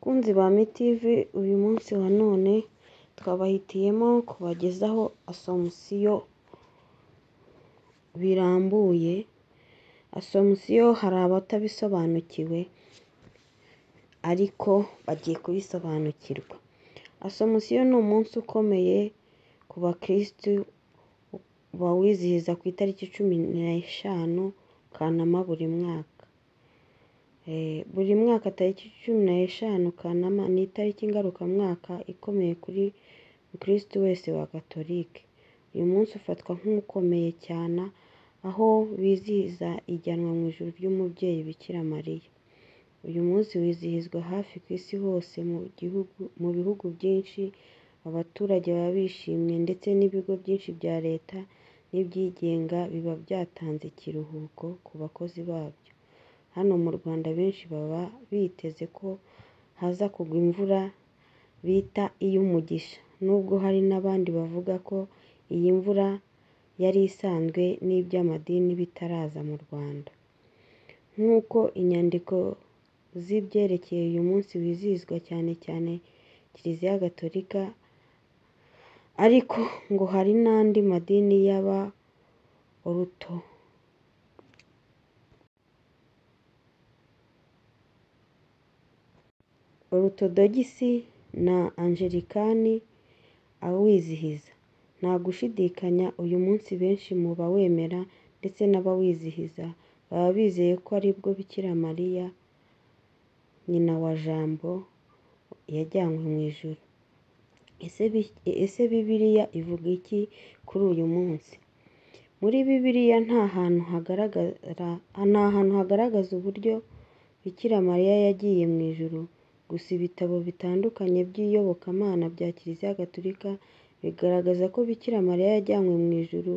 Bakunzi ba MITV, uyu munsi wa none twabahitiyemo kubagezaho Asomusiyo birambuye. Asomusiyo hari abatabisobanukiwe ariko bagiye kubisobanukirwa. Asomusiyo ni umunsi ukomeye ku bakirisitu bawizihiza ku itariki 15 Kanama buri mwaka. Buri mwaka tariki 15 Kanama ni itariki ngarukamwaka ikomeye kuri mukirisitu wese wa Gatolika. Uyu munsi ufatwa nk'ukomeye cyane aho bizihiza ijyanwa mu ijuru ry'umubyeyi Bikira Mariya. Uyu munsi wizihizwa hafi ku isi hose, mu bihugu byinshi abaturage baba bishimye ndetse n'ibigo byinshi bya leta n'ibyigenga biba byatanze ikiruhuko ku bakozi babyo. Hano mu Rwanda benshi baba biteze ko haza kugwa imvura bita iy'umugisha, nubwo hari n'abandi bavuga ko iyi mvura yari isanzwe n'iby'amadini bitaraza mu Rwanda. Nk'uko inyandiko z'ibyerekeye uyu munsi wizihizwa cyane cyane Kiliziya Gatolika, ariko ngo hari n'andi madini y'aba Orutodogisi na Angelikani awizihiza. Nta gushidikanya uyu munsi benshi mu bawemera ndetse n'abawizihiza baba bizeye ko aribwo Bikira Mariya nyina wa Jambo yajyanywe mu ijuru. Ese Bibiliya ivuga iki kuri uyu munsi? Muri Bibiliya nta hantu hagaragaza uburyo Bikira Mariya yagiye mu ijuru, gusa ibitabo bitandukanye by'iyobokamana bya Kiliziya Gatolika bigaragaza ko Bikira Mariya yajyanywe mu ijuru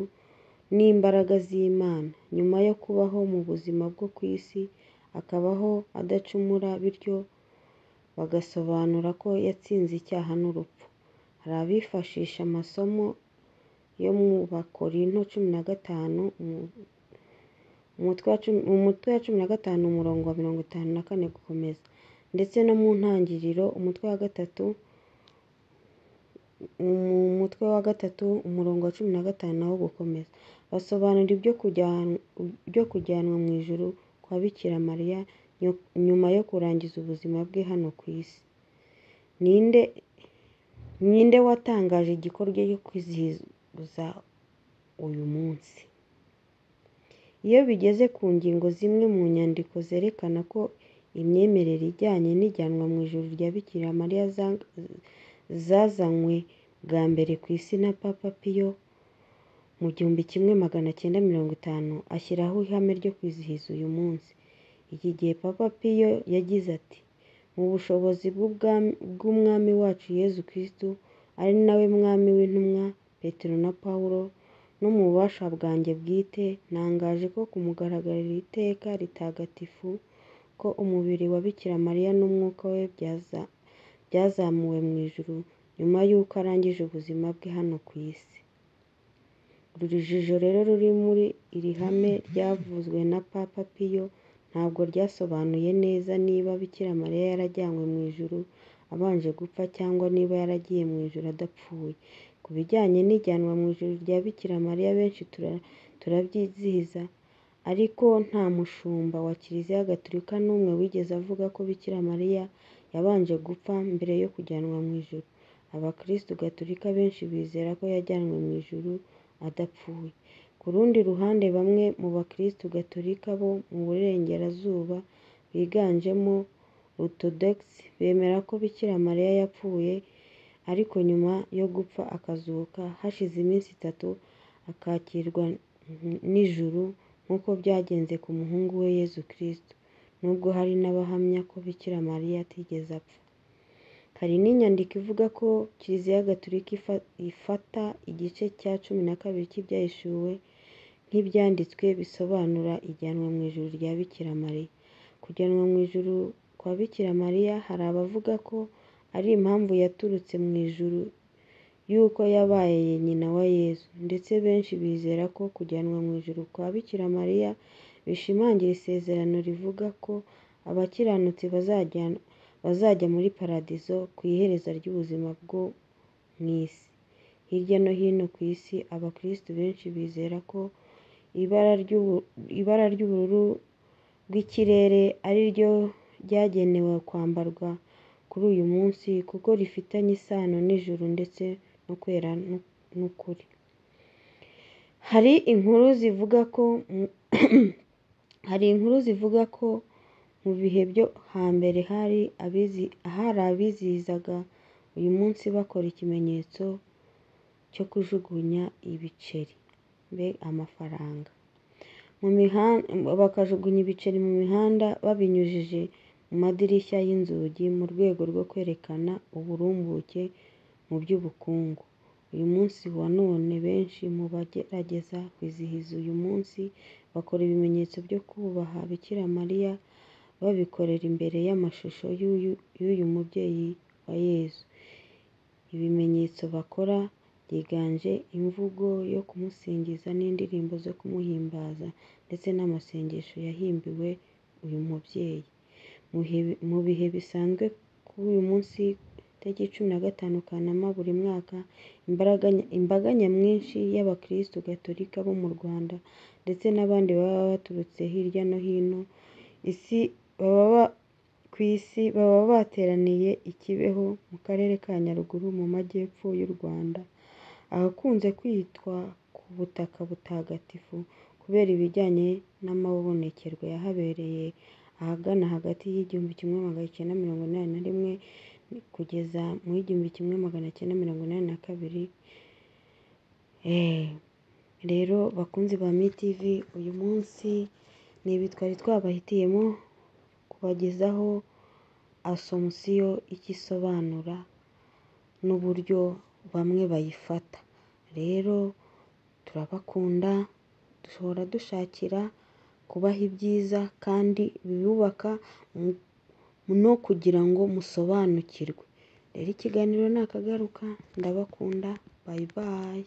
n'imbaraga z'Imana, nyuma yo kubaho mu buzima bwo ku isi akabaho adacumura, bityo bagasobanura ko yatsinze icyaha n'urupfu. Hari abifashisha amasomo yo mu Bakorinto 15 umutwe wa 15 umurongo wa 54 gukomeza, ndetse no mu Ntangiriro umutwe wa 3 umurongo wa 15 nawo gukomeza, basobanura ibyo kujyanwa mu ijuru kwa Bikira Mariya nyuma yo kurangiza ubuzima bwe hano ku isi. Ninde watangaje igikorwa cyo kwizihiza uyu munsi? Iyo bigeze ku ngingo zimwe mu nyandiko zerekana ko imyemerere ijyanye n'ijyanwa mu ijuru rya Bikira Mariya zazanywe bwa mbere ku isi na Papa Piyo mu 1950 ashyiraho ihame ryo kwizihiza uyu munsi. Iki gihe Papa Piyo yagize ati: "Mu bushobozi bw'Umwami wacu Yezu Kristu, ari nawe Mwami w'intumwa Petero na Pawulo, no mu bubasha bwanjye bwite, ntangaje ko ku mugaragaro iri teka ritagatifu ko umubiri wa Bikira Mariya n'umwuka we byazamuwe mu ijuru nyuma y'uko arangije ubuzima bwe hano ku isi." Urujijo rero ruri muri iri hame ryavuzwe na Papa Piyo ntabwo ryasobanuye neza niba Bikira Mariya yarajyanywe mu ijuru abanje gupfa cyangwa niba yaragiye mu ijuru adapfuye. Ku bijyanye n'ijyanwa mu ijuru rya Bikira Mariya benshi turabyizihiza, ariko nta mushumba wa Kiliziya Gatolika n'umwe wigeze avuga ko Bikira Mariya yabanje gupfa mbere yo kujyanwa mu ijuru. Abakirisitu Gatolika benshi bizera ko yajyanwe mu ijuru adapfuye. Ku rundi ruhande, bamwe mu bakirisitu Gatolika bo mu Burengerazuba biganjemo Orutodogisi bemera ko Bikira Mariya yapfuye, ariko nyuma yo gupfa akazuka hashize iminsi 3 akakirwa n'ijuru nk'uko byagenze ku muhungu we Yezu Kristu, nubwo hari n'abahamya ko Bikira Mariya atigeze apfa. Hari n'inyandiko ivuga ko Kiliziya Gatolika ifata igice cya 12 cy'Ibyahishuwe nk'ibyanditswe bisobanura ijyanwa mu ijuru rya Bikira Mariya. Kujyanwa mu ijuru kwa Bikira Mariya hari abavuga ko ari impamvu yaturutse mu ijuru y'uko yabaye nyina wa Yezu, ndetse benshi bizera ko kujyanwa mu ijuru kwa Bikira Mariya bishimangira isezerano rivuga ko abakiranutsi bazajya muri paradizo ku iherezo ry'ubuzima bwo mu isi. Hirya no hino ku isi, abakristu benshi bizera ko ibara ry'ubururu bw'ikirere ari ryo ryagenewe kwambarwa kuri uyu munsi kuko rifitanye isano n'ijuru ndetse no kwera n'ukuri. Hari inkuru zivuga ko mu bihe byo hambere hari abizihizaga uyu munsi bakora ikimenyetso cyo kujugunya ibiceri, amafaranga, bakajugunya ibiceri mu mihanda babinyujije mu madirishya y'inzugi mu rwego rwo kwerekana uburumbuke mu by'ubukungu. Uyu munsi wa none benshi mu bagerageza kwizihiza uyu munsi bakora ibimenyetso byo kubaha Bikira Mariya babikorera imbere y'amashusho y'uyu mubyeyi wa Yezu. Ibimenyetso bakora byiganje imvugo yo kumusingiza n'indirimbo zo kumuhimbaza ndetse n'amasengesho yahimbiwe uyu mubyeyi. Mu bihe bisanzwe kuri uyu munsi tariki 15 Kanama buri mwaka, imbaga nyamwinshi y'abakristu gatolika bo mu Rwanda ndetse n'abandi baba baturutse hirya no hino ku isi baba bateraniye i Kibeho mu karere ka Nyaruguru mu majyepfo y'u Rwanda, ahakunze kwitwa ku butaka butagatifu kubera ibijyanye n'amabonekerwa yahabereye ahagana hagati y'1981 kugeza mu 1982. Rero bakunzi ba MITV, uyu munsi ni ibi twari twabahitiyemo kubagezaho Asomusiyo icyo isobanura n'uburyo bamwe bayifata. Rero turabakunda, dushobora dushakira kubaha ibyiza kandi bibubaka no kugira ngo musobanukirwe. Rero ikiganiro nakagaruka, ndabakunda, bye bye.